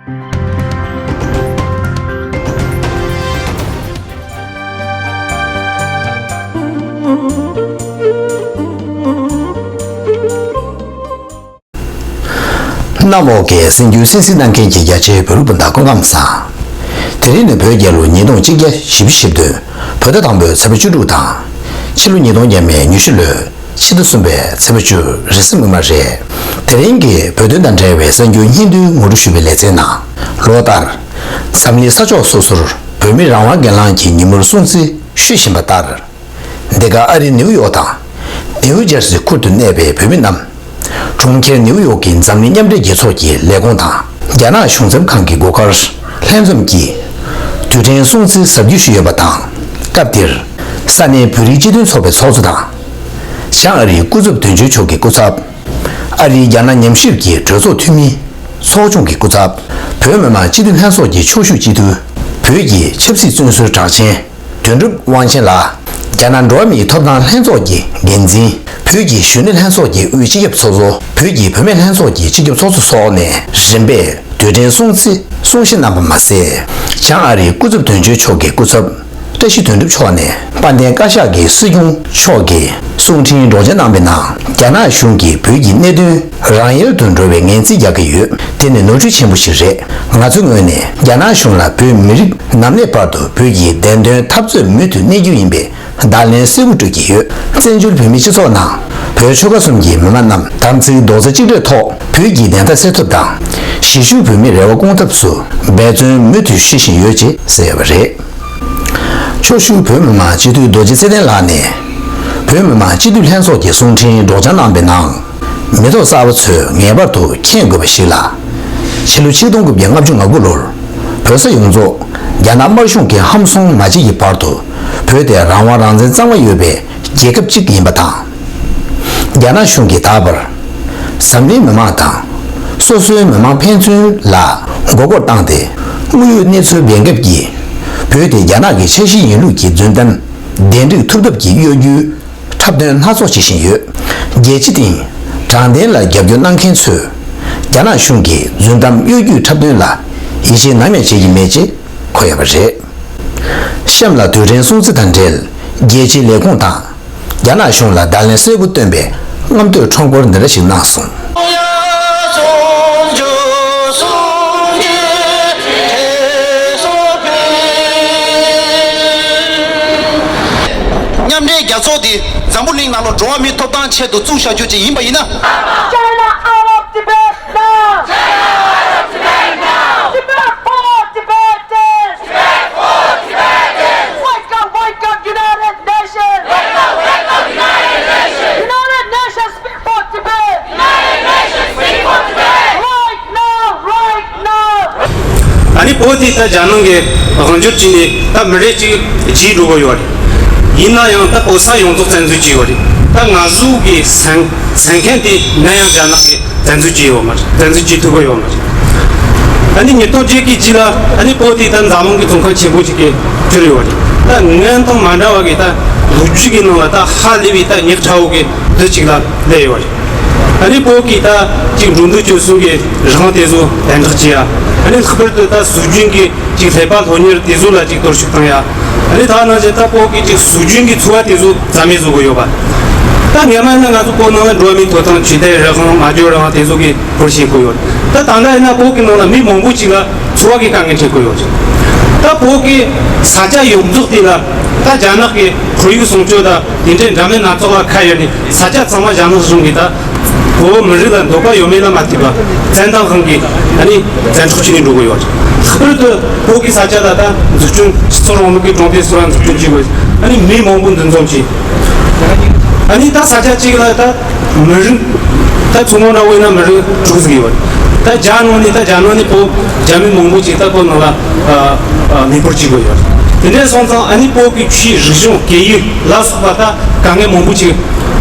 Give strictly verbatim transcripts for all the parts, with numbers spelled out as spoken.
གནམ་འོག་གི་གསར་འགྱུར་གསན་གཟིགས་གནང་མཁན་གྱི་རྒྱ་ཆེའི་བོད་རིགས་སྤུན་ཟླ་སྐུ་ཁམས་བཟང་། དེ་རིང་ནི་བོད་རྒྱལ་ལོ་ཉིས་སྟོང་ཆིག་བརྒྱ་བཞི་བཅུ་ཞེ་བདུན། བོད་ཟླ་དང་པོའི་ཚེས་པ་བཅུ་དྲུག་དང་། ཕྱི་ལོ་ཉིས་སྟོང་ཉི་ཤུ་ལོའི་ཕྱི་ཟླ་གསུམ་པའི་ཚེས་པ་བཅུ། རེས་གཟའ་མིག་དམར་རེད། དེ་རིང་གི་བོད་དོན་དང་འབྲེལ་བའི་གསར་འགྱུར་སྙིང་བསྡུས་ངོ་སྤྲོད་ཞུ་བའི་ལེ་ཚན་ནང་། ལོ་ལྟར། འཛམ་གླིང་ས་ཕྱོགས་སོ་སོར་བོད་མི་རང་དབང་སྒེར་ལངས་ཀྱི་ཉིན་མོར་སྲུང་བརྩི་ཞུ་བཞིན་པ་ལྟར། འདི་ག་ཨ་རི་ནིའུ་ཡོག་དང་། ནིའུ་ཇར་སི་ཁུལ་དུ་གནས་པའི་བོད་མི་རྣམས། གྲོང་ཁྱེར་ནིའུ་ཡོག་གི་འཛམ་གླིང་མཉམ་འབྲེལ་རྒྱལ་ཚོགས་ཀྱི་ལས་ཁུངས་དང་། རྒྱ་ནག་གཞུང་ཚབ་ཁང་གི་སྒོ་ཁར་ལྷན་འཛོམས་ཀྱིས། རྡུལ་ཕྲན་སྲུང་བརྩི་གཟབ་རྒྱས་ཞུས་ཡོད་པ་དང་། སྐབས་དེར། ས་གནས་བོད་རིགས་སྤྱི་མཐུན་ཚོགས་པའི་ཚོགས་གཙོ་དང་། བྱང་ཨ་རིའི་སྐུ་ཚབ་དོན་གཅོད་མཆོག་གི་སྐུ་ཚབ། ཨ་རིའི་རྒྱ་ནག་ཉམས་ཞིབ་ཀྱི་གྲོས་ཚོགས་འཐུས་མི། ཚོགས་ཆུང་གི་སྐུ་ཚབ། བོད་མི་མང་སྤྱི་འཐུས་ལྷན་ཚོགས་ཀྱི་ཕྱོགས་བཞུགས་སྤྱི་འཐུས། བོད་ཀྱི་ཆབ་སྲིད་བཙོན་ཟུར་གྲགས་ཅན། དོན་གྲུབ་དབང་ཆེན་ལགས། རྒྱ་ནག་འགྲོ་བ་མིའི་ཐོབ་ཐང་ལྷན་ཚོགས་ཀྱི་འགན་འཛིན། བོད་ཀྱི་གཞོན་ནུ་ལྷན་ཚོགས་ཀྱི་དབུས་སྤྱི་ཁྱབ་ཚོགས་གཙོ། བོད་ཀྱི་བུད་མེད་ལྷན་ཚོགས་ཀྱི་སྤྱི་ཁྱབ་ཚོགས་གཙོ་སོགས་ནས་རིམ་པས་རྡུལ་ཕྲན་སྲུང་བརྩི་གསུང་བཤད་གནང་པ་མ་ཟད། བྱང་ཨ་རིའི་སྐུ་ཚབ་དོན་གཅོད་མཆོག་གི་སྐུ་ཚབ། བཀྲ་ཤིས་དོན་གྲུབ་མཆོག་ནས་དཔལ་ལྡན་བཀའ་ཤག་གི་སྲིད་སྐྱོང་མཆོག་གི་གསུང་འཕྲིན་སྒྲོག་སྦྱང་གནང་པའི་ནང་། རྒྱ་ནག་གཞུང་གིས་བོད་ཀྱི་གནད་དོན་རང་ཡལ་དུ་འགྲོ་བའི་ངན་རྩིས་རྒྱག་གི་ཡོད། དེ་ནི་ནོར་འཁྲུལ་ཆེན་པོ་ཞིག་རེད། ང་ཚོའི་ངོས་ནས་རྒྱ་ནག་གཞུང་ལ་བོད་མི་རིགས་ནམ་གནས་བར་དུ་བོད་ཀྱི་བདེན་དོན་འཐབ་རྩོད་མུ་མཐུད་གནས་རྒྱུ་ཡིན་པའི་བརྡ་ལན་གསལ་པོ་སྤྲོད་ཀྱི་ཡོད། བཙན་བྱོལ་བོད་མིའི་སྤྱི་ཚོགས་ནང་བོད་ཆོལ་ཁ་གསུམ་གྱི་མི་མང་རྣམས་དམ་ཚིག་རྡོག་རྩ་གཅིག་སྒྲིལ་ཐོག་བོད་ཀྱི་བདེན་མཐའ་གསལ་ཐབས་དང་། གཞིས་བཞུགས་བོད་མིའི་རེ་བ་སྐོང་ཐབས་སུ་འབད་བརྩོན་མུ་མཐུད་བྱེད་བཞིན་ཡོད་ཅེས་གསལ་ཡོད་པ་རེད། ཕྱོགས་བཞུགས་བོད་མི་མང་སྤྱི་འཐུས་རྡོ་རྗེ་ཚེ་བརྟན་ལགས་ནས། བོད་མི་མང་སྤྱི་འཐུས་ལྷན་ཚོགས་ཀྱི་གསུང་འཕྲིན་སྒྲོག་སྦྱང་གནང་པའི་ནང་། མི་ཐོག་གསར་པ་ཚོས་ངེས་པར་དུ་མཁྱེན་དགོས་པ་ཞིག་ལ། ཕྱི་ལོ་ཆིག་སྟོང་དགུ་བརྒྱ་ལྔ་བཅུ་ང་དགུ་ལོར། བོད་ས་ཡོངས་རྫོགས་རྒྱ་ནག་དམར་གཞུང་གིས་ཧམ་བཟུང་མ་བྱས་ཀྱི་བར་དུ། བོད་དེ་རང་དབང་རང་བཙན་གཙང་མ་ཡོད་པའི་རྒྱལ་ཁབ་ཅིག་ཡིན་པ་དང་། རྒྱ་ནག་གཞུང་གིས་ད་བར། འཛམ་གླིང་མི་མང་དང་། སོ་སོའི་མི་མང་ཕན་ཚུན་ལ་མགོ་སྐོར་བཏང་སྟེ། དངོས་ཡོད་གནས་ཚུལ་སྦས་འགེབས་ཀྱིས། བོད་དེ་རྒྱ་ནག་གི་ཆ་ཤས་ཡིན་ལུགས་ཀྱི་རྫུན་གཏམ་བདེན་འགྲིག་ཐུབ་ཐབས་ཀྱི་གཡོ་སྒྱུའི་འཁྲབ་སྟོན་སྣ་ཚོགས་བྱེད་བཞིན་ཡོད། རྒྱལ་སྤྱི་སྟེང་དྲང་བདེན་ལ་རྒྱབ་སྐྱོར་གནང་མཁན་ཚོས། རྒྱ་ནག་གཞུང་གི་རྫུན་གཏམ་གཡོ་སྒྱུའི་འཁྲབ་སྟོན་ལ་ཡིད་ཆེས་ནམ་ཡང་བྱེད་ཀྱི་མེད་ཅེས་འཁོད་ཡོད་པ་རེད། གཤམ་ལ་རྡུལ་ཕྲན་སྲུང་བརྩི་དང་འབྲེལ་རྒྱལ་སྤྱིའི་ལས་ཁུངས་དང་། རྒྱ་ནག་གཞུང་ལ་བརྡ་ལན་གསལ་པོ་བཏོན་པའི་རྔམ་སྟོན་ཁྲོམ་སྐོར་འདི་འདྲ་ཞིག་གནང་སོང་། མཉམ་འབྲེལ་རྒྱལ་ཚོགས་འདི་འཛམ་བུ་གླིང་ནང་ལ་འགྲོ་བ་མིའི་ཐོབ་ཐང་ཆེད་དུ་བཙུགས་བཞག་རྒྱུ་ཅིག་ཡིན་པ་ཡིན་ན། China out of Tibet now! China out of Tibet now! Tibet for Tibetans! Tibet for Tibetans! Wake up, wake up, United Nations! Wake up, wake up, United Nations! United Nations, speak for Tibet! United Nations, speak for Tibet! Right now, right now! ཨ་ནི་བོད་དེ་ད་རྒྱ་ནག་གི་དབང་སྒྱུར་བྱས་ནས་ད་མི་རེ་གཅིག་བརྗེད་འགྲོ་གི་ཡོད་རེད། ཡིན་ན་ཡང་ད་བོད་ས་ཡོངས་རྫོགས་བཙན་འཛུལ་བྱས་ཡོད་རེད། ད་ང་ཚོ་གི་ས་ས་མཁན་དེ་ནམ་ཡང་རྒྱ་ནག་གིས་བཙན་འཛུལ་བྱས་ཡོད་མ་རེད། བཙན་འཛུལ་བྱེད་ཐུབ་ཀྱི་ཡོད་མ་རེད། ཨ་ནི་ཉིས་སྟོང་བརྒྱད་ཀྱི་རྗེས་ལ་ཨ་ནི་བོད་དེ་ད་འཛམ་གླིང་གི་ཚོང་ཁང་ཆེན་པོ་ཅིག་གི་གྱུར་ཡོད་རེད། ད་སྔོན་དང་མ་འདྲ་བ་གི་ད་ལོ་རྒྱུས་ཀྱི་ནང་ལ་ད་ཧ་ལས་པའི་ད་ཉག་ཕྲ་བོ་གི་དུས་ཅིག་ལ་སླེབས་ཡོད་རེད། ཨ་ནི་བོད་ཀྱི་ད་ཅིག་འགྲོ་འདུག་སྤྱོད་གསུམ་གྱི་རང་དབང་དེ་ཚོ་དམ་དྲག་བྱེད་ཡ། ཨ་ནི་ལྷག་པར་དུ་ད་སྲོལ་རྒྱུན་གྱི་ཅིག་ལྷས་པ་སློབ་གཉེར་དེ་ཚོ་ལ་ཅིག་གཏོར་བཤིག་བཏང་ཡ། ཨ་ནི་ད་ནང་བཞིན་ད་བོད་ཀྱི་ཅིག་སྲོལ་རྒྱུན་གྱི་འཚོ་བ་དེ་ཚོ་རྩ་མེད་བཟོ་གི་ཡོད་པ། ད་སྔོན་མ་ཡིན་ན་ང་ཚོ་བོད་ནང་ལ་འགྲོ་བ་མིའི་ཐོབ་ཐང་ཆོས་དད་རང་དབང་སྨྲ་བརྗོད་རང་དབང་དེ་ཚོ་གི་སྐོར་བཤད་གི་ཡོད། ད་ད་ལྟ་ཡིན་ན་བོད་ཀྱི་ནང་ལ་མི་མང་པོ་ཅིག་ལ་འཚོ་བ་གི་དཀའ་ངལ་འཕྲད་གི་ཡོད། ད་བོད་ཀྱི་ས་ཆ་ཡོངས་རྫོགས་དེ་ལ་ད་རྒྱ་ནག་གི་ཁོར་ཡུག་སྲུང་སྐྱོབ་དང་དེ་འདྲའི་འདྲ་མིན་སྣ་ཚོགས་ལ་ཁ་གཡར་ནས་ས་ཆ་ཚང་མ་རྒྱ་ནག་གཞུང་གིས་ད་བོད་མི་རིགས་ལ་འདོད་པ་ཡོད་མེད་ལ་མ་ལྟོས་པ་བཙན་དང་དབང་གིས་ཨ་ནི་བཙན་འཕྲོག་བྱས་ནས་འགྲོ་གི་ཡོད། ལྷག་པར་དུ་བོད་ཀྱི་ས་ཆ་ལ་ད་འཛུགས་སྐྲུན་སྤྱི་ཚོགས་རིང་ལུགས་ཀྱི་གྲོང་སྡེ་སོགས་ལ་འཛུགས་སྐྲུན་བྱེད་དགོས། ཨ་ནི་མི་མང་པོ་འདུ་འཛོམས་བྱས། ཨ་ནི་ད་ས་ཆ་གཅིག་ལ་ད་མི་རིགས་ད་མཚོ་སྔོན་འདྲ་བོ་ཡིན་ན་མི་རིགས་དྲུག་ཟིག་ཡོད། ད་རྒྱ་ནང་ནས་ད་རྒྱ་ནང་ནས་བོད་རྒྱ་མི་མང་པོ་ཅིག་ད་བོད་ནང་ལ་ཨ་ཨ་མེད་པར་བྱེད་དགོས་ཡོད། དེ་འདྲ་སོང་ཙང་ཨ་ནི་བོད་ཀྱི་ཆོས་རིག་གཞུང་སྐད་ཡིག་ལ་སོགས་པ་ད་དཀའ་ངལ་མང་པོ་ཅིག་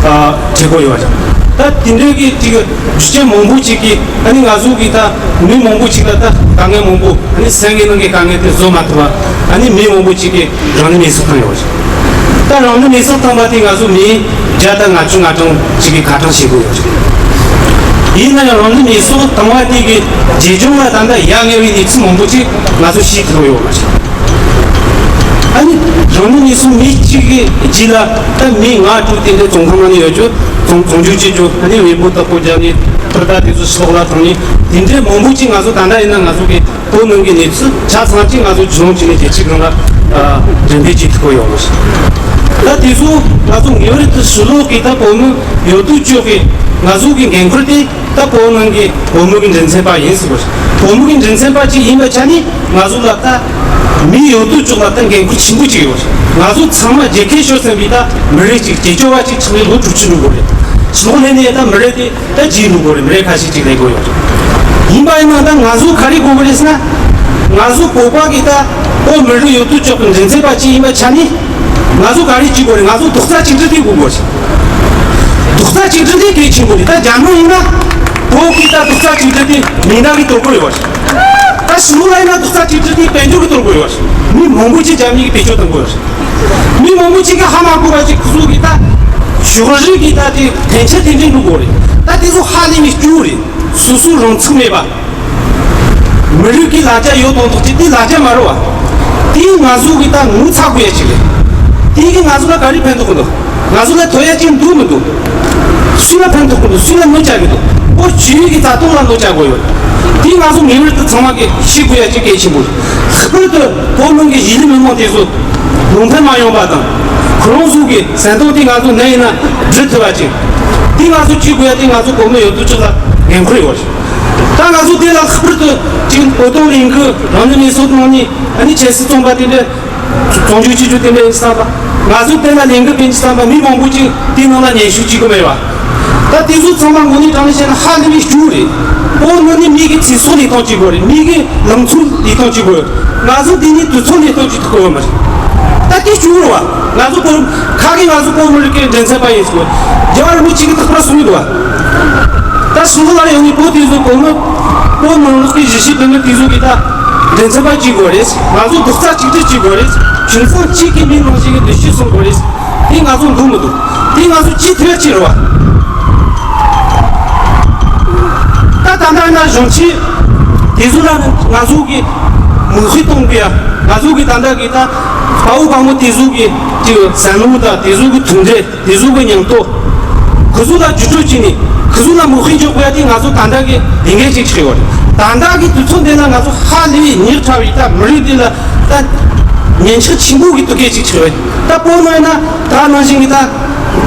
ཨ་འཕྲད་དགོས་ཡོད། ད་དེ་འདྲའི་གི་ཅིག་རྒྱུ་རྐྱེན་མང་པོ་ཅིག་གིས་ཨ་ནི་ང་ཚོ་གི་ད་མི་མང་པོ་ཅིག་ལ་ད་དཀའ་ངལ་མང་པོ་ཨ་ནི་སེམས་ཀྱི་ནང་གི་དཀའ་ངལ་དེ་བཟོད་མ་ཐུབ་པ་ཨ་ནི་མི་མང་པོ་ཅིག་གིས་རང་ཉིད་མེར་སྲེག་བཏང་ཡོད། ད་རང་ཉིད་མེར་སྲེག་བཏང་པ་དེ་ང་ཚོ་མི་བརྒྱ་དང་ལྔ་བཅུ་ང་གྲངས་ཅིག་གིས་ཁ་གྲངས་བྱེད་དགོས་ཡོད། ཡིན་ན་ཡང་རང་ལུས་མེར་སྲེག་བཏང་བ་དེ་གི་བྱེད་སྦྱོང་ལ་ད་ལྟ་ཡ་ང་བའི་གནས་ཚུལ་མང་པོ་ཅིག་ང་ཚོ་ཤེས་ཐུབ་ཡོད་མ་རེད། ཨ་ནི་རང་ལུས་མེར་སྲེག་མི་གཅིག་གི་རྗེས་ལ་ད་མི་ལྔ་དྲུག་དེ་འདྲའི་བཙོན་ཁང་ནང་ནས་ཡོད་རྒྱུ་བཙོན་བཙོན་འཇུག་བྱེད་རྒྱུ། ཨ་ནི་བེམ་པོ་བཏགས་པོ་རྒྱག་ནས་ཕུར་ད་དེ་ཚོ་ཕྱི་ལོགས་ལ་བཏང་ནས་དེ་འདྲའི་མང་པོ་ཅིག་ང་ཚོ་ད་ལྟ་ཡིན་ན་ང་ཚོ་གི་བོད་ནང་གི་གནས་ཚུལ་ཆ་ཚང་ཅིག་ང་ཚོ་ཇི་ལོང་བྱས་ནས་རྒྱལ་སྤྱིའི་སྒང་ལ་འགྲེམས་སྤེལ་བྱེད་ཐུབ་ཀྱི་ཡོད་མ་རེད། ད་དེ་ཚོ་ང་ཚོ་ངེས་པར་དུ་ཕྱི་ལོགས་ཀྱི་ད་བོད་མི་ཡོད་དོ་ཅོག་གི་ང་ཚོ་གི་འགན་ཁུར་དེ་ད་བོད་ནང་གི་བོད་མི་གི་མགྲིན་ཚབ་པ་ཡིན་ཟེར་བ་རེད། བོད་མི་གི་མགྲིན་ཚབ་པ་ཅིག་ཡིན་པའི་ཆ་ནས་ང་ཚོ་ལ་ད་མི་ཡོད་དོ་ཅོག་ལ་ད་འགན་ཁུར་ཆེན་པོ་ཅིག་ཡོད་རེད། ང་ཚོ་ཚང་མ་རྒྱལ་ཁའི་ཤོར་ཟིན་པའི་ད་མི་རིགས་ཅིག་རྒྱལ་སྐྱོབ་པ་ཅིག་ཆགས་ནས་ལོ་དྲུག་ཅུ་འགྲོ་དགོས་རེད། ཕྱི་ལོགས་ལ་ནས་ད་མི་རིགས་དེ། ད་ཅིག་འགྲོ་དགོས་རེད། མི་རིགས་ཁ་ཤས་ཅིག་ལེན་དགོས་ཡོད་རེད། ཡིན་པ་ཡིན་ན་ད་ང་ཚོ་ག་རེ་དགོས་ཀྱི་རེད་ཟེར་ན། ང་ཚོ་བོད་པ་གི་ད་བོད་མི་རིགས་ཡོད་དོ་ཅོག་གི་མགྲིན་ཚབ་པ་ཅིག་ཡིན་པའི་ཆ་ནས། ང་ཚོ་ག་རེ་བྱེད་དགོས་རེད། ང་ཚོ་རྡོག་རྩ་གཅིག་སྒྲིལ་དེ་དགོས་དགོས་རེད། རྡོག་རྩ་གཅིག་སྒྲིལ་དེ་གལ་ཆེན་པོ་རེད། ད་རྒྱ་ནག་ཡིན་ན་བོད་ཀྱི་ད་རྡོག་རྩ་གཅིག་སྒྲིལ་དེ་མི་ནག་གིས་གཏོར་དགོས་ཡོད་རེད། ད་ཕྱི་ལོགས་ལ་ཡིན་ན་རྡོག་རྩ་གཅིག་སྒྲིལ་དེ་དཔལ་འབྱོར་གྱིས་གཏོར་དགོས་ཡོད་རེད། མི་མང་པོ་ཅིག་རྒྱ་མི་གིས་བེད་སྤྱོད་གཏོང་དགོས་ཡོད་རེད། མི་མང་པོ་ཅིག་གིས་ཧ་མ་གོ་བ་ཅིག་ཁོ་ཚོ་གི་ད་ཕྱོགས་རིས་ཀྱི་ད་དེ་འཐེན་འཁྱེར་དེ་འདྲ་འགྲོ་དགོས་རེད། ད་དེ་ཚོ་ཧ་ལས་པའི་སྐྱོ་བོ་རེད། སོ་སོའི་རང་ཚུགས་མེད་པ། མི་རིགས་ཀྱི་ལ་རྒྱ་ཡོད་དང་ཐོག་ཅིག་དེ་ལ་རྒྱ་མ་རེད་བ། དེ་ང་ཚོ་གི་ད་ངོ་ཚ་དགོས་ཡ་ཅིག་རེད། དེ་གིས་ང་ཚོ་ལ་ག་རེ་ཕན་ཐོགས་གི་འདུག་ང་ཚོ་ལ་ཐོབ་ཡ་ཅིག་འདུག་མི་འདུག་སུ་ལ་ཕན་ཐོགས་གི་འདུག་སུ་ལ་གནོད་བྱ་གི་འདུག་བོད་སྤྱི་ཡོངས་ཀྱི་བཟའ་བཏུང་ལ་གནོད་བྱ་དགོས་ཡོད། དེ་ང་ཚོ་ངེས་པར་དུ་ཚང་མ་གིས་ཤེས་དགོས་ཡ་ཅིག་གལ་ཆེན་པོ་རེད། ལྷག་པར་དུ་བོད་ནང་གི་གཞིས་ལུས་མི་མང་དེ་ཚོ་ལུང་ཕན་མ་ཡོང་པ་དང་། ཁོ་རང་ཚོ་གི་བཟའ་བཏུང་དེ་ང་ཚོ་ནད་ཡིན་ན་འདྲི་ཐུབ་པ་ཅིག་དེ་ང་ཚོ་བྱེད་དགོས་ཡ་དེ་ང་ཚོ་བོད་མི་ཡོད་དོ་ཅོག་ལ་འགན་ཁུར་ཡོད་རེད། ད་ང་ཚོ་དེ་ལ་ལྷག་པར་དུ་ཅིག་བོད་དོན་ལས་འགུལ་རང་ལུས་མེར་སྲེག་གནང་ནས་ཨ་ནི་ཆབ་སྲིད་བཙོན་པ་དེ་འདྲ་བཙོན་འཇུག་བྱེད་རྒྱུ་དེ་འདྲ་ཡིན་བསམ་པ། ང་ཚོ་དེ་ལ་ལས་འགུལ་སྤེལ་རྒྱུ་བསམ་པ་མི་མང་པོ་ཅིག་དེའི་ནང་ལ་མཉམ་ཞུགས་བྱེད་ཀྱི་མེད་པ། ད་དེ་ཚོ་ཚང་མ་དངོས་གནས་དྲང་གནས་བཤད་ན་ཧ་ལས་པའི་སྐྱོ་བོ་རེད། བོད་དངོས་གནས་མི་གི་ཚེ་སྲོག་ལས་གཏོང་བྱེད་དགོས་རེད། མི་གི་ལང་ཚོ་ལས་གཏོང་བྱེད་དགོས། ང་ཚོ་འདི་ནས་དུས་ཚོད་ལས་གཏོང་བྱེད་ཐུབ་ཀྱི་ཡོད་མ་རེད། ད་དེ་སྐྱོ་བོ་རེད་བ། ང་ཚོ་བོད་ཁ་གི་ང་ཚོ་བོད་མི་རིགས་ཀྱི་མགྲིན་ཚབ་པ་ཡིན་ཟེར། རྒྱལ་བ་རིན་པོ་ཆེ་གིས་རྟག་པར་གསུངས་ཡོད་བ། ད་སྲིད་འཛིན་ལགས་ཡོང་ནས་བོད་དེ་ཚོ་བོད་མི་བོད་ནང་ལོགས་ཀྱི་གཞིས་བྱེས་བོད་མི་དེ་ཚོ་གི་ད་མགྲིན་ཚབ་པ་བྱེད་དགོས་རེད། ང་ཚོ་རྡོག་རྩ་གཅིག་སྒྲིལ་བྱེད་དགོས་རེད། ཁྱིམ་ཚང་གཅིག་གི་མི་ནང་བཞིན་གྱི་འདུ་ཤེས་བཟུང་དགོས་རེད། དེ་ང་ཚོ་འདུག་མི་འདུག་དེ་ང་ཚོ་ཅི་ཐུབ་ཅི་རེད་བ། ད་ད་ལྟ་ན་གཞོན་སྐྱེས་དེ་ཚོ་ལ་ང་ཚོ་གི་མིག་དཔེ་གཏོང་དགོས་ཡ། ང་ཚོ་གི་ད་ལྟ་གི་ད་དཔའ་བོ་དཔའ་མོ་དེ་ཚོ་གི་ཅིག་བསམ་བློ་དང་དེ་ཚོ་གི་གྲུབ་འབྲས། དེ་ཚོ་གི་མིང་ཐོ། ཁོ་ཚོ་ལ་བརྒྱུད་སྤྲོད་བྱས་ནས་ཁོ་ཚོ་ལ་མིག་དཔེ་འཇོག་དགོས་ཡ་དེ་ང་ཚོ་ད་ལྟ་གི་ལས་འགན་ཅིག་ཆགས་ཡོད་རེད། ད་ལྟ་གི་དུས་ཚོད་འདི་ལ་ང་ཚོ་ཧ་ལས་པའི་ཉག་ཕྲ་བའི་ད་མི་རིགས་འདི་ལ་ད་ཉེན་ཁ་ཆེན་པོ་གི་དུས་སྐབས་ཅིག་ཆགས་ཡོད་རེད། ད་བོད་ནང་ཡིན་ན་ད་ནང་བཞིན་གི་ད་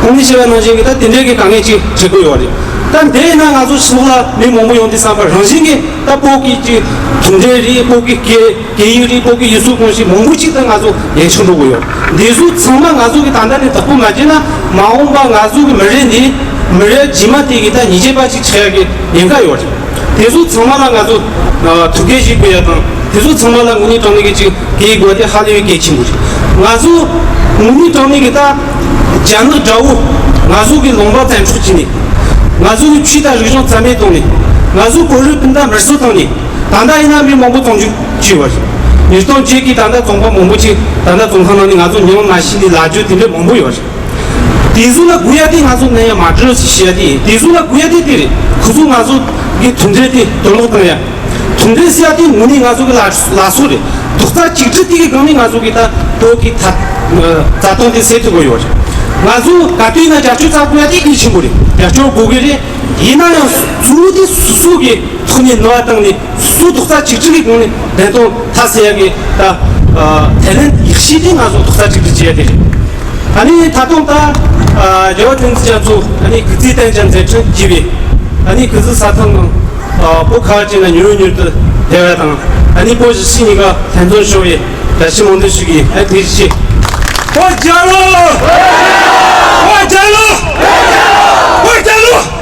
གོང་ནས་བཤད་པ་ནང་བཞིན་གི་ད་དེ་འདྲའི་གི་དཀའ་ངལ་ཅིག་འཕྲད་ཀྱི་ཡོད་རེད། ད་འདི་ཡིན་ན་ང་ཚོ་ཕྱི་ལོགས་ལ་མི་མང་པོ་ཡོང་དུས་བསམ་པ་རང་བཞིན་གི་ད་བོད་ཀྱི་ཅིག་གྲུབ་འབྲས་རེད། བོད་ཀྱི་སྐད། སྐད་ཡིག་རེད། བོད་ཀྱི་ཡུལ་སྲོལ་གོམས་གཤིས་མང་པོ་ཅིག་ད་ང་ཚོ་ཉམས་ཆག་འགྲོ་གི་ཡོད། འདི་ཚོ་ཚང་མ་ང་ཚོ་གི་ད་ལྟ་ནས་བདག་པོ་མ་བྱས་ན་མ་འོངས་པ་ང་ཚོ་གི་མི་རིགས་འདི་མི་རིགས་རྗེས་མ་དེ་གི་ད་ཉེས་ཆད་པ་ཅིག་ཆགས་ཡ་གི་ཉེན་ཁ་ཡོད་རེད། དེ་ཚོ་ཚང་མ་ལ་ང་ཚོ་ཨ་ཐུགས་འགན་བཞེས་དགོས་ཡ་དང་། དེ་ཚོ་ཚང་མ་ལ་དངོས་གནས་དྲང་གནས་གི་ཅིག་གི་དགོས་དེ་ཧ་ལས་པའི་གལ་ཆེན་པོ་རེད། ང་ཚོ་དངོས་གནས་དྲང་གནས་གི་ད་རྒྱ་ནག་དགྲ་བོ་ང་ཚོ་གི་ལུང་པ་བཙན་འཕྲོག་བྱས་ནས་ང་ཚོ་གི་ཆོས་དང་རིག་གཞུང་རྩ་མེད་བཏང་ནས་ང་ཚོ་བོད་རིགས་སྤུན་ཟླ་མེར་སྲེག་བཏང་ནས། ད་ལྟ་ཡིན་ན་མི་མང་པོ་བཙོན་འཇུག་བྱས་པ་རེད། ཉིས་སྟོང་བརྒྱད་ཀྱི་ད་ལྟ་བཙོན་པ་མང་པོ་ཅིག་ད་ལྟ་བཙོན་ཁང་ནང་ནས་ང་ཚོ་མྱོང་མ་ཤེས་ནས་ལབ་རྒྱུ་དེ་འདྲ་མང་པོ་ཡོད་རེད། དེ་ཚོ་ལ་དགོས་ཡ་དེ་ང་ཚོ་ནད་ཡམས་མ་འདྲེས་ཞེས་བཤད་ཡ་དེ་ཡིན། དེ་ཚོ་ལ་དགོས་ཡ་དེ་དེ་རེད། ཁོ་ཚོ་ང་ཚོ་གི་མཐུན་སྒྲིལ་དེ་གཏོར་བརླག་བཏང་ཡ། མཐུན་སྒྲིལ་ཟེར་ཡ་དེ་དངོས་གནས་ང་ཚོ་གི་ལ་ལ་སོགས་རེད། རྡོག་རྩ་གཅིག་སྒྲིལ་དེ་གི་སྒང་ནས་ང་ཚོ་གི་ད་བོད་ཀྱི་ད་རྩ་དོན་དེ་སེལ་ཐུབ་ཀྱི་ཡོད་རེད། ང་ཚོ་ག་དུས་ཡིན་ན་རྒྱབ་སྐྱོར་རྩ་དགོས་ཡ་དེ་གལ་ཆེན་པོ་རེད། རྒྱབ་སྐྱོར་དགོས་ཀྱི་རེད། ཡིན་ན་ཡང་གཙོ་བོ་དེ་སོ་སོ་གི་ཐོག་ནས་ནུས་པ་བཏང་ནས་སོ་སོ་རྡོག་རྩ་གཅིག་སྒྲིལ་གྱི་སྒང་ནས་བདེན་དོན་མཐའ་གསལ་ཡག་གི་ད་ཨ་ཐའི་ལེན་ཡག་ཤོས་དེ་ང་ཚོ་རྡོག་རྩ་གཅིག་སྒྲིལ་བྱེད་ཡག་དེ་རེད། ཨ་ནི་ད་དུང་ད་ཨ་རྒྱལ་བ་བསྟན་འཛིན་རྒྱ་མཚོ་ཨ་ནི་སྐུ་ཚེ་བརྟན་ཅིང་མཛད་འཕྲིན་རྒྱས་པའི་ཨ་ནི་སྐུ་གཟུགས་ས་ཐང་ནང་ཨ་བོད་ཁ་བ་ཅན་ལ་མྱུར་མྱུར་དུ་བདེ་བ་དང་། ཨ་ནི་བོད་གཞིས་བྱེས་གཉིས་ཀ་ལྷན་འཛོམས་ཤོར་བའི་བཀྲ་ཤིས་སྨོན་འདུན་ཞུ་གི་ཡིན། ཨ་ཐུགས་རྗེ་ཆེ། བོད་རྒྱལ་ལོ། བོད་རྒྱལ་ལོ། བོད་རྒྱལ་ལོ།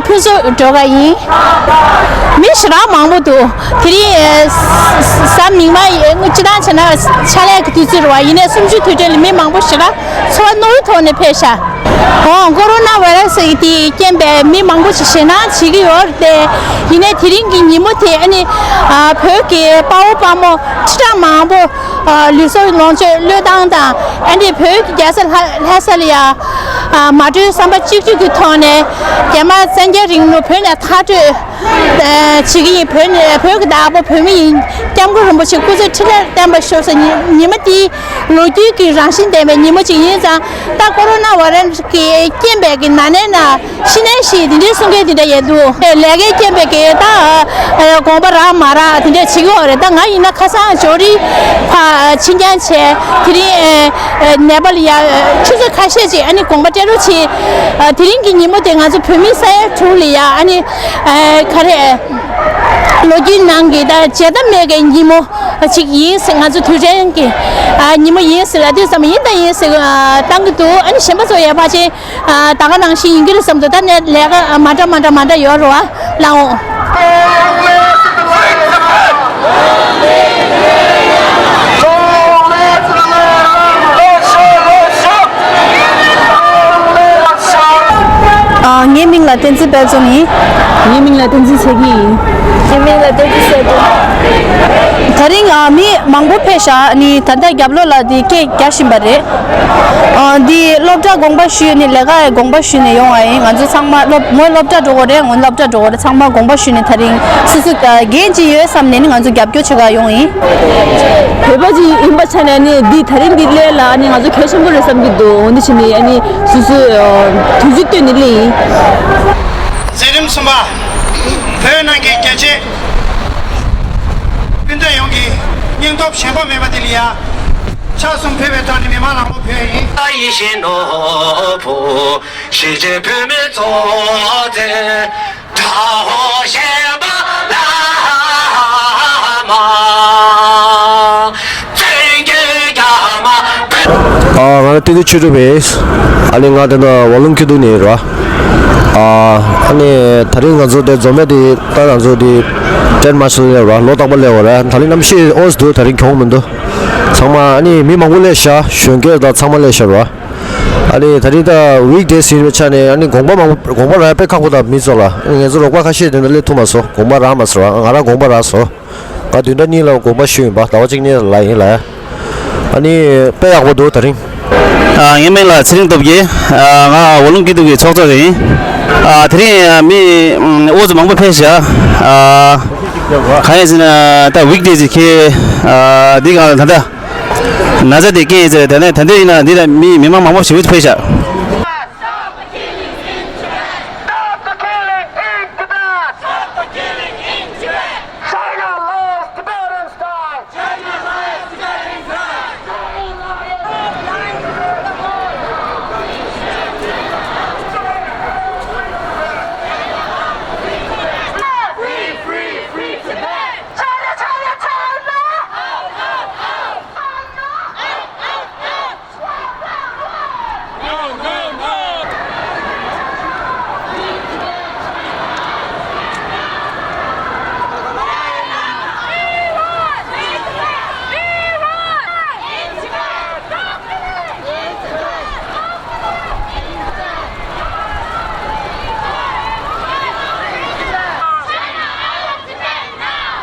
ཕུན་ཚོགས་སྒྲོལ་དཀར་ཡིན། མི་ཞེ་དྲག་མང་པོ་འདུག་དེ་རིང་ཨེ་ས་མིག་དམར་ཡིན་སྤྱི་བཏང་བྱས་ན་ཕྱག་ལས་ཀྱི་དུས་ཚོད་རེད་བ། ཡིན་ནའི་གསུམ་བཅུའི་དུས་དྲན་ལ་མི་མང་པོ་ཞེ་དྲག་འཚོ་བ་རྣོ་བའི་ཐོག་ནས་ཕེབས་ཤག་ཨོ་ཀོ་རོ་ན་བྷ་ར་སི་དེ་རྐྱེན་པས་མི་མང་པོ་ཞིག་ཞེད་སྣང་བྱེད་ཀྱི་ཡོད་རེད་དེ། ཡིན་ནའི་དེ་རིང་གི་ཉིན་མོ་དེ་ཨ་ནི་ཨ་བོད་ཀྱི་དཔའ་བོ་དཔའ་མོ་ཁྲི་ཕྲག་མང་པོ་ཨ་ལུས་སྲོག་ལོངས་སྤྱོད་བློས་བཏང་དང་། ཨ་ནི་བོད་ཀྱི་རྒྱལ་ས་ལྷ་ལྷ་ས་ལ་ཡ་ཨ་མ་གྲོས་བསམ་པ་གཅིག་གྱུར་གྱི་ཐོག་ནས་རྒྱ་དམར་བཙན་རྒྱལ་རིང་ལུགས་བོད་ནས་མཐར་སྐྲོད་ཨ་བྱེད་ཀྱི་ཡིན། བོད་ནས་བོད་ཀྱི་བདག་པོ་བོད་མི་ཡིན། སྐྱབས་མགོན་རིན་པོ་ཆེ་སྐུ་ཚེ་ཁྲི་ལོར་བརྟན་པར་ཤོག་ཟེར། ཉི་ཉི་མ་འདི་ལོ་རྒྱུས་ཀྱི་རང་བཞིན་ལྡན་པའི་ཉིན་མོ་ཅིག་ཡིན་ཙང་། ད་ཀོ་རོ་ན་བྷ་ར་སི་གི་རྐྱེན་པས་ཀྱི་ན་ནས་ན་ཤི་ནས་ཤི་དེ་འདྲའི་གསུང་མཁན་དེ་འདྲ་ཡོད་འདུག་ལས་ཀའི་རྐྱེན་པས་ཀྱི་ད་ཨ་དགོངས་པ་རག་མ་རག་དེ་འདྲ་བྱེད་ཀྱི་ཡོད་རེད། ད་ང་ཡིན་ན་ཁ་སང་ཇོ་རི་ཕ་ཕྱི་འགྱངས་བྱས། དེ་རིང་ཨ་ཨ་ནེ་པ་ལ་ཡ་ཨ་ཆུ་ཚོད་ཁ་ཤས་ཅིག་ཨ་ནི་དགོངས་པ་སྤྲད་རོགས་བྱེད། ཨ་དེ་རིང་གི་ཉིན་མོ་དེ་ང་ཚོ་བོད་མི་ས་ཡ་དྲུག་ལ་ཡ་ཨ་ནི་ཨ་ག་རེ་ལོ་རྒྱུས་ནང་གི་ད་བརྗེད་ཐབས་མེད་པའི་ཉིན་མོ་ཅིག་ཡིན་ཟེར། ང་ཚོ་དུས་དྲན་གྱི་ཨ་ཉིན་མོ་ཡིན་ཟེར་ལབ་དུས་ཙམ་ཡིན་ད་ཡིན་ཟེར་ཨ་བཏང་གི་འདུག་ཨ་ནི་གཞན་པ་ཚོ་ཡང་ཕལ་ཆེར་ཨ་ད་ག་ནང་བཞིན་ཡིན་གྱི་རེད་བསམ་འདུག་ད་ནས་ལས་ཀ་མ་འདྲ་མ་འདྲ་མ་འདྲ་ཡོད་རེད་བ། ལའོ། ཨ་ངའི་མིང་ལ་བསྟན་འཛིན་དཔལ་འཛོམས་ཡིན། ངའི་མིང་ལ་བསྟན་འཛིན་ཚེ་སྐྱིད་ཡིན། ངའི་མིང་ལ་བསྟན་འཛིན་གསལ་སྒྲོན། དེ་རིང་ཨ་མི་མང་པོ་ཕེབས་ཤག་ཨ་ནི་ད་ལྟ་རྒྱབ་ལོགས་ལ་དེ་སྐད་རྒྱག་བཞིན་པ་རེད། ཨ་འདི་སློབ་གྲྭ་དགོངས་པ་ཞུས་ནས་ལས་ཀ་ཡི་དགོངས་པ་ཞུས་ནས་ཡོང་བ་ཡིན། ང་ཚོ་ཚང་མ་སློབ་མོ་སློབ་གྲྭ་འགྲོ་དགོས་རེད། ངོ་སློབ་གྲྭ་འགྲོ་དགོས་རེད། ཚང་མ་དགོངས་པ་ཞུས་ནས་དེ་རིང་སོ་སོ་ཨ་འགན་ཅིག་ཡོད་བསམ་ནས་ནི་ང་ཚོ་རྒྱབ་སྐྱོར་བྱེད་ག་ཡོང་ཡིན། བོད་པ་ཅིག་ཡིན་པ་ཆ་ནས་ནི་འདི་དེ་རིང་འདི་སླེབས་ལ་ནི་ང་ཚོ་གལ་ཆེན་པོ་རེད་བསམ་གྱི་འདུག་འོ་འདི་བྱས་ནས་ཨ་ནི་སོ་སོའི་ཨ་དུས་ཚོད་བཏོན་ནས་སླེབས་ཡིན། མཛད་རིམ་གསུམ་པ། བོད་ནང་གི་རྒྱལ་གཅེས་སྤུན་ཟླ་ཡོངས་ཀྱི་སྙིང་སྟོབས་ཞན་པ་མེད་པ་དེ་ལ་ཡ། ཕྱག་གསུམ་ཕུལ་བའི་ཐོག་ནས་མི་མང་ལ་མོ་ཕུལ་ཡིན། ཡིད་བཞིན་ནོར་བུ་གཞིས་བྱེས་བོད་མི་གཙོ་བོ་དེ། དགྲ་བོ་གཞན་པ་ལ་མ། བཙན་གྱིས་རྒྱ་མ་ཕེབས། ཨ་ང་ལ་སྟོན་ཀྱི་ཆོས་གྲུབ་ཡིན། ཨ་ནི་ང་དེ་ན་ཝ་ལུང་ཁྱི་དུ་ནས་ར། ཨ་ཨ་ནི་ད་རིང་ང་ཚོ་དེ་འཛོམས་ཡ་དེ་ད་ང་ཚོ་དེ་ཏྲེན་མ་སུ་ལས་ར་ལོ་རྟག་པ་ལས་བ་ར། ད་རིང་གནམ་གཤིས་འོས་འདུག་ད་རིང་གྱོང་མི་འདུག་ཚང་མ་ཨ་ནི་མི་མང་པོ་ལས་ཤ་གཞོན་སྐྱེས་དང་ཚང་མ་ལས་ཤ་ར། ཨ་ནི་ད་རིང་ད་ཝིག་ཌེ་ཡིན་པའི་ཆ་ནས་ཨ་ནི་དགོངས་པ་མང་དགོངས་པ་རག་དཔེ་ཁག་པོ་དང་མི་ཚོགས་ལ། ཨ་ནི་ང་ཚོ་རོགས་པ་ཁ་ཤས་དེ་འདྲ་སླེབས་ཐུབ་མ་སོང་། དགོངས་པ་རག་མ་སོང་། ང་རང་དགོངས་པ་རག་སོང་། ང་བདུན་ཕྲག་གཉིས་ལ་དགོངས་པ་ཞུས་ཡིན་པ། ཟླ་བ་གཅིག་གཉིས་ལ་ཡིན་ལ། ཨ་ནི་དཔེ་ཡག་པོ་འདུག་ད་རིང་། ཨ་ངའི་མིང་ལ་ཚེ་རིང་སྟོབས་རྒྱལ། ཨ་ང་ཝ་ལུང་སྐྱིད་སྡུག་གི་ཚོགས་གཙོ་ཡིན། ཨ་དེ་རིང་མི་ཨོ་ཙི་མང་པོ་ཕེབས་ཤག་ཨ་གང་ཡིན་ཟེར་ན་ད་ཝིག་ཌེ་ཟིག་ཁེ་ཨ་འདི་གང་ལ་ད་ལྟ། ན་ཚ་དེ་རྐྱེན་ཡིན་ཟེར། དེ་ནས་ད་ལྟ་ཡིན་ན་འདི་ལ་མི་མི་མང་མང་པོ་ཞིག་ཕེབས་ཤག Stop the killing in Tibet! Stop the killing in Tibet! China loves Tibetans die! China loves Tibetans die! Free, free, free Tibet! China, China, China! Out, out, out! Out, out, out!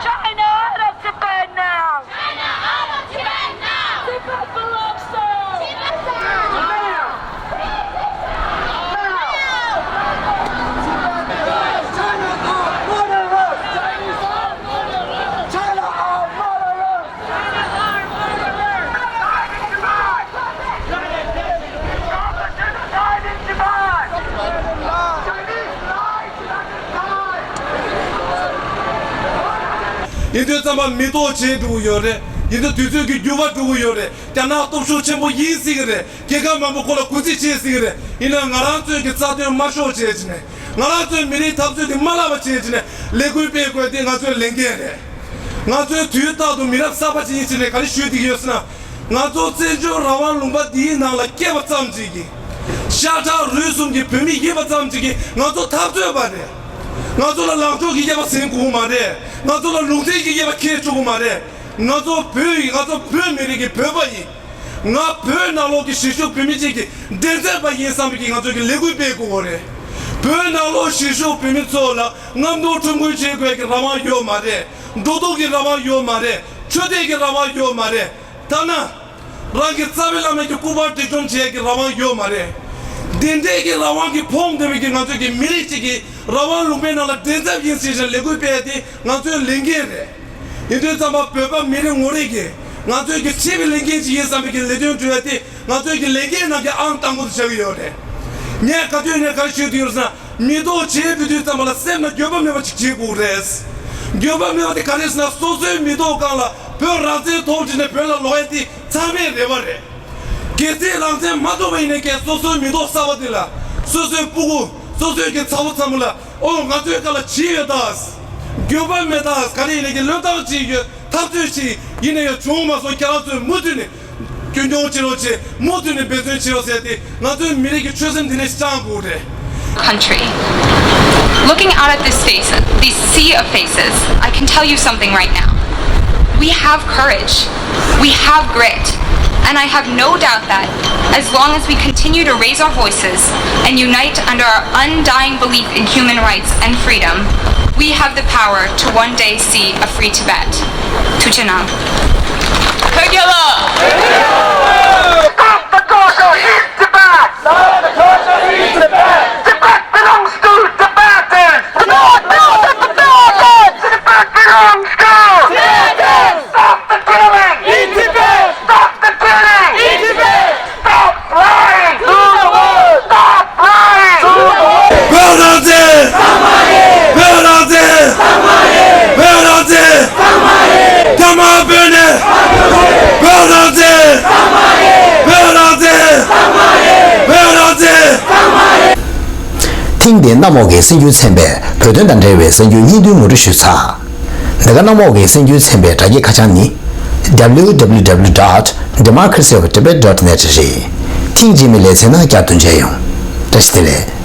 China out of Tibet now! China out of Tibet now! Tibet belongs to Tibet! China out! Murderers! Chinese out! Murderers! China out! Murderers! China out! Murderers! Genocide in Tibet! Genocide in Tibet! Chinese lie! ཡིན་དུས་ཙམ་པ་མི་ཐོག་བྱེད་འགྲོ་གི་ཡོད་རེད། ཡིན་དུས་དུས་ཚོད་ཀྱི་འགྱུར་བ་འགྲོ་གི་ཡོད་རེད། རྒྱ་ནག་སྟོབས་ཤུགས་ཆེན་པོ་ཡིན་སྲིད་ཀྱི་རེད། རྒྱལ་ཁབ་མང་པོ་ཁོ་ལ་གུས་བརྩི་བྱེད་སྲིད་ཀྱི་རེད། ཡིན་ན་ང་རང་ཚོའི་གི་རྩ་དོན་མ་ཤོར་བྱས་བྱས་ནས། ང་རང་ཚོའི་མི་རིགས་འཐབ་རྩོད་དེ་མ་བརླག་པ་བྱས་བྱས་ནས་ལས་འགུལ་སྤེལ་དགོས་དེ་ང་ཚོའི་ལས་འགན་རེད། ང་ཚོའི་དུས་རྟག་ཏུ་མི་རབས་གསར་པ་ཅིག་ཡིན་བྱས་ནས་ག་རེ་ཞུ་བསྡད་ཀྱི་ཡོད་ཟེར་ན། ང་ཚོ་བཙན་བྱོལ་རང་དབང་ལུང་པ་འདིའི་ནང་ལ་སྐྱེས་པ་ཙམ་ཅིག་གིས། ཤ་ཁྲག་རུས་གསུམ་གྱི་བོད་མི་ཡིན་པ་ཙམ་གཅིག་གིས་ང་ཚོ་འཐབ་རྩོད་པ་རེད། ང་ཚོ་ལ་ལངས་ཕྱོགས་ཀྱི་དབྱེ་བ་ཟིན་དགོས་མ་རེད། ང་ཚོ་ལ་ལུང་ཚན་གྱི་དབྱེ་བ་འཁེལ་ཆོག་གི་མ་རེད། ང་ཚོ་བོད་ཡིན། ང་ཚོ་བོད་མི་རིགས་ཀྱི་བོད་པ་ཡིན། ང་བོད་ནང་ལོགས་ཀྱི་གཞིས་བཞུགས་བོད་མི་གཅིག་གི་མགྲིན་ཚབ་པ་ཡིན་བསམ་པའི་གི་ང་ཚོ་གི་ལས་འགུལ་སྤེལ་དགོས་པ་རེད། བོད་ནང་ལོགས་གཞིས་བཞུགས་བོད་མི་ཚོ་ལ་རྔམ་སྟོན་ཁྲོམ་སྐོར་བྱེད་དགོས་ཀྱི་རང་དབང་ཡོད་མ་རེད། འགྲོ་འདུག་གི་རང་དབང་ཡོད་མ་རེད། ཆོས་དད་ཀྱི་རང་དབང་ཡོད་མ་རེད། ཐ་ན། རང་གི་རྩ་བའི་བླ་མ་གི་སྐུ་པར་འབྲི་སྐྱོང་བྱེད་ཀྱི་རང་དབང་ཡོད་མ་རེད། འདི་འདྲའི་གི་རང་དབང་གི་ཕོངས་བསྡད་པའི་གི་ང་ཚོའི་གི་མི་རིགས་གཅིག་གི་རང་དབང་ལུང་པའི་ནང་ལ་མགྲིན་ཚབ་ཡིན་ཟེར་བཞིན་ལས་འགུལ་སྤེལ་ཏེ་ང་ཚོའི་ལས་འགན་རེད། ཡིན་དུས་ཙམ་པ་བོད་པ་མི་རེ་ངོ་རེ་གིས་ང་ཚོའི་གི་ཁྲིད་པའི་ལས་འགན་ཅིག་ཡིན་བསམ་པའི་གི་ལས་དོན་སྒྲུབ་ཡ་དེ་ང་ཚོའི་གི་ལས་འགན་ནང་གི་ཨང་དང་པོ་དུ་ཆགས་ཀྱི་ཡོད་རེད། ངས་ག་དུས་ནས་ག་རེ་ཞུས་ཀྱི་ཡོད་ཟེར་ན། མི་ཐོག་བྱེད་ཕུད་དུས་ཙམ་པ་ལ་སེམས་ལ་འགྱོད་པ་མེད་པ་ཅིག་བྱེད་དགོས་རེད། འགྱོད་པ་མེད་པ་དེ་ག་རེ་ཟེར་ན། སོ་སོའི་མི་ཐོག་སྒང་ལ་བོད་རང་བཙན་ཐོག་བྲིས་ནས་བོད་ལ་ལོག་ཡ་དེ་ཚང་མའི་རེ་བ་རེད། གལ་སྲིད་རང་བཙན་མ་ཐོབ་པ་ཡིན་ནའི་ཀྱང་སོ་སོའི་མི་ཐོག་གསར་པ་དེ་ལ། སོ་སོའི་སྤུ་གུ། སོ་སོའི་གི་ཚ་བོ་ཚ་མོ་ལ། ཨོ་ང་ཚོའི་སྒང་ལ་ཇུས་ཡོད་ད། འགྱོད་པ་མེད་ད། ག་རེ་ཡིན་ནའི་ཀྱང་བློས་བཏང་བྱེད་ཡོད། འཐབ་རྩོད་བྱེད་ཡིན་ནའི་ཡང་བྱུང་མ་སོང་། ཁྱེད་རང་ཚོས་མུ་མཐུད་ནས། རྒྱུན་འཁྱོངས་བྱེད་རོགས་བྱེད། མུ་མཐུད་ནས་འབད་བརྩོན་བྱེད་རོགས་ཟེར་ཏེ་ང་ཚོའི་མི་རིགས་ཀྱི་ཆོད་སེམས་འདི་ནས་བཅངས་དགོས་རེད། Country. Looking out at this face, this sea of faces, I can tell you something right now. We have courage. We have grit. And I have no doubt that as long as we continue to raise our voices and unite under our undying belief in human rights and freedom, we have the power to one day see a free Tibet. Tuchenang. Stop the torture in Tibet! Stop the torture in Tibet! Tibet belongs to Tibetans! Tibet belongs to Tibetans! Tibet belongs to Tibetans! Stop the killing! In Tibet! Stop the killing! In Tibet! Stop lying! To the world! Stop lying! To the world! བོད་རང་བཙན། བོད་རང་བཙན། བོད་རང་བཙན། ཐ་མ་བོད་ནས། བོད་རང་བཙན། བོད་རང་བཙན། བོད་རང་བཙན། ཐེངས་འདིའི་གནམ་འོག་གི་གསར་འགྱུར་ཚན་པས་བོད་དོན་དང་འབྲེལ་བའི་གསར་འགྱུར་སྙིང་བསྡུས་ངོ་སྤྲོད་ཞུས་ཚར། འདི་ག་གནམ་འོག་གི་གསར་འགྱུར་ཚན་པའི་དྲ་རྒྱའི་ཁ་བྱང་ནི། W W W dot democracy of tibet dot net རེད། ཐེངས་རྗེས་མའི་ལེ་ཚན་ནང་བསྐྱར་དུ་མཇལ་ཡོང་། བཀྲ་ཤིས་བདེ་ལེགས།